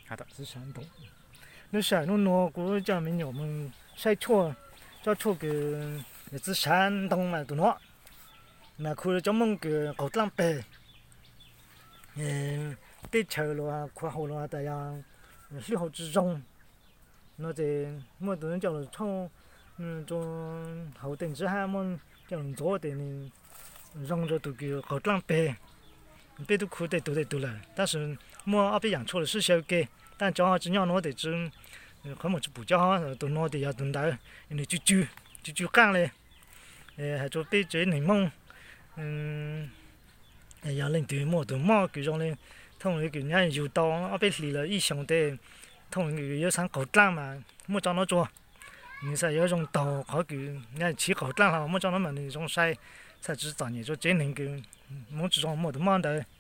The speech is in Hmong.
Txiv Sav Ntoo. Lub sij hawm nub nuav kuv coj me nyuam mus saib tshuaj, tsob tshuaj kws txiv sav ntoo mas tus nuav, mas khu cov Moob kws qaug dlaab peg, teb chaws los khuv haus los tas yog hlwb hau tsi zoo no ces muaj tus coj los tshauj rua hauv tej ntsib hab muab coj los ntxuav tes nws zoo rua tus kws qaug dlaab peg. Peb tub khu tej tug tej tug lawm tab sis muaj ob peb yaam tshuaj los sib xyaw ke, tab cov tsi nyob nuav tes tsi, qhov muag tsi pum cov, tus nuav tes yog tus ntawd, nws tsw tsw, tsw tsw qaaj le. Hais rua peb tsev neeg Moob, yog leej twg muaj tus mob kws zoo le, thooj kws nyab yug tau ob peb hlis los ib xyoos tes, thooj kws yuav xaav qaug dlaab mas muab tsob nuav tsua, nws xav yuav zoo taug qhov kws nyab chiv qaug dlaab hlo, muab tsob nuav mas nws zoo sai, xav tsi txom nyem rua tsev neeg kws Moob tsi zoo muaj tus mob ntawd.